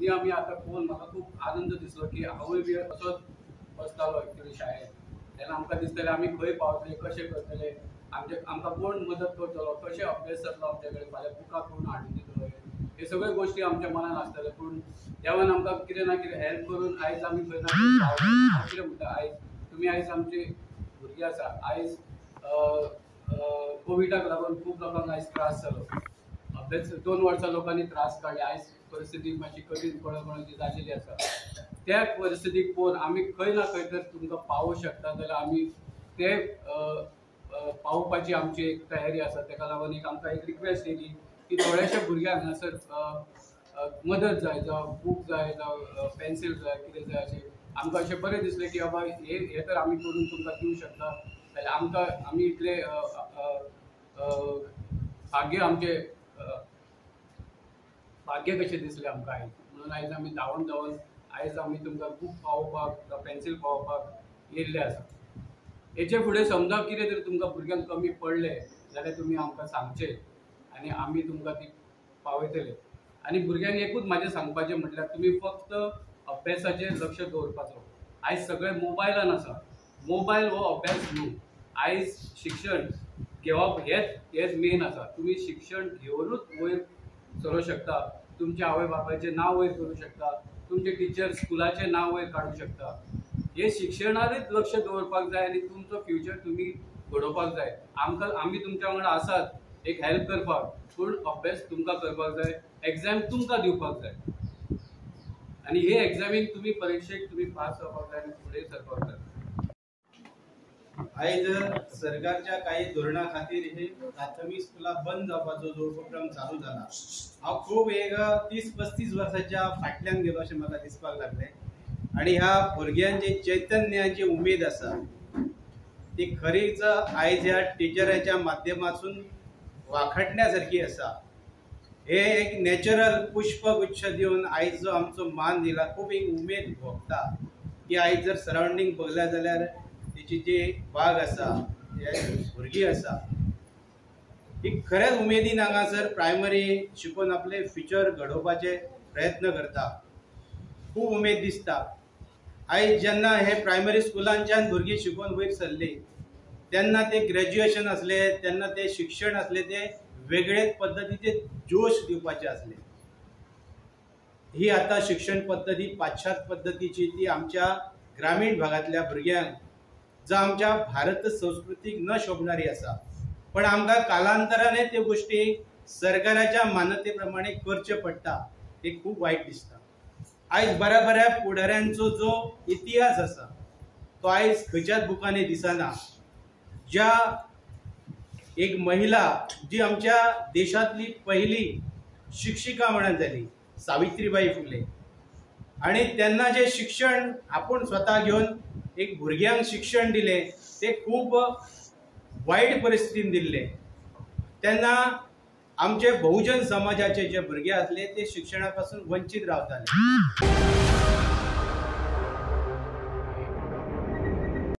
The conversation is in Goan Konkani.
भुरगीं आमी आतां पळोवन म्हाका खूब आनंद दिसलो की हांवूय बी असोच बसतालो एक्चुली शाळेंत. तेन्ना आमकां दिसतालें आमी खंय पावतले, कशें करतले, आमचे आमकां कोण मदत करतलो, कशें अभ्यास जातलो आमचे कडेन, फाल्यां बुकां कोण हाडून दितलो, हे सगळे गोश्टी आमच्या मनान आसताले. पूण देवान आमकां कितें ना कितें हेल्प करून आयज आमी खंय ना खंय पावले. हांव कितें म्हणटा, आयज तुमी आयज आमची भुरगीं आसा. आयज कोविडाक लागून खूब लोकांक आयज त्रास जालो, अभ्यास 2 वर्सां लोकांनी त्रास काडले. आयज परिस्थिती मातशी कठीण कोणाकोणाची जाल्लेली आसा. त्या परिस्थितीक पळोवन आमी खंय ना खंय तर तुमकां पावोवंक शकता जाल्यार आमी ते पावोवपाची आमची एक तयारी आसा. ताका लागून एक आमकां एक रिक्वेस्ट येयली की थोड्याशा भुरग्यांक हांगासर मदत जाय, जावं बूक जाय, जावं पेन्सील जाय, कितें जाय अशें आमकां अशें बरें दिसलें की बाबा हे तर आमी करून तुमकां दिवं शकता. जाल्यार आमकां आमी इतले भाग्य आमचें भाग्य कशें दिसलें आमकां आयज, म्हणून आयज आमी धांवन धांवन आयज आमी तुमकां बूक पावोवपाक जावं पेन्सील पावोवपाक येयल्ले आसा. हेचे फुडें समजा कितें तरी तुमकां भुरग्यांक कमी पडलें जाल्यार तुमी आमकां सांगचें आनी आमी तुमकां ती पावयतले. आनी भुरग्यांक एकूच म्हाजें सांगपाचें म्हटल्यार तुमी फक्त अभ्यासाचेर लक्ष दवरपाचो. आयज सगळें मोबायलान आसा, मोबायल हो अभ्यास न्हू. आयज शिक्षण घेवप हेच मेन आसा. तुमी शिक्षण घेवनूच वयर सरूंक शकता, तुमच्या आवय बापायचें नांव वयर करूं शकता, तुमचे टिचर स्कुलाचें नांव वयर काडूंक शकता. हे शिक्षणारूच लक्ष दवरपाक जाय आनी तुमचो फ्युचर तुमी घडोवपाक जाय. आमकां आमी तुमच्या वांगडा आसात एक हेल्प करपाक, पूण अभ्यास तुमकां करपाक जाय, एग्जाम तुमकां दिवपाक जाय आनी हे एग्जामीक तुमी परिक्षेक तुमी पास जावपाक जाय आनी फुडें सरपाक जाय. आयज सरकारच्या काही धोरणा खातीर हे प्राथमीक स्कुलां बंद जावपाचो जो उपक्रम चालू जाला, हांव खूब एक 30-35 वर्सांच्या फाटल्यान गेलो अशें म्हाका दिसपाक लागलें. आनी ह्या भुरग्यांचे चैतन्याची उमेद आसा ती खरीच आयज ह्या टिचराच्या माध्यमातून वाखाटण्या सारकी आसा. हे एक नॅचरल पुष्पगुच्छ दिवन आयज जो आमचो मान दिला, खूब एक उमेद भोगता की आयज जर सरावंडींग पळयल्या जाल्यार तेची जी बाग आसा, भुरगीं आसा, ही खरेंच उमेदीन हांगासर प्रायमरी शिकून आपले फ्युचर घडोवपाचे प्रयत्न करता. खूब उमेद दिसता. आयज जेन्ना हे प्रायमरी स्कुलांच्यान भुरगीं शिकून वयर सरली तेन्ना ते ग्रॅज्युएशन आसले, तेन्ना ते शिक्षण आसले, ते वेगळेच पद्दतीचे जोश दिवपाचे आसले. ही आतां शिक्षण पद्दती पाश्चात्य पद्दतीची ती आमच्या ग्रामीण भागांतल्या भुरग्यांक जो आमच्या भारत संस्कृतीक न शोभणारी आसा, पण आमकां कालांतराने त्यो गोश्टी सरकाराच्या मान्यते प्रमाणे करचे पडटा, ते खूब वायट दिसता. आयज बऱ्या बऱ्या फुडाऱ्यांचो जो इतिहास आसा तो आयज खंयच्याच बुकांनी दिसना. ज्या एक महिला जी आमच्या देशांतली पहिली शिक्षिका म्हणून जाली, सावित्रीबाई फुले, आनी तेन्ना जे शिक्षण आपूण स्वता घेवन एक भुरग्यांक शिक्षण दिलें ते खूब वायट परिस्थितीन दिल्लें. तेन्ना आमचे बहुजन समाजाचे जे भुरगे आसले ते शिक्षणा पासून वंचीत रावताले.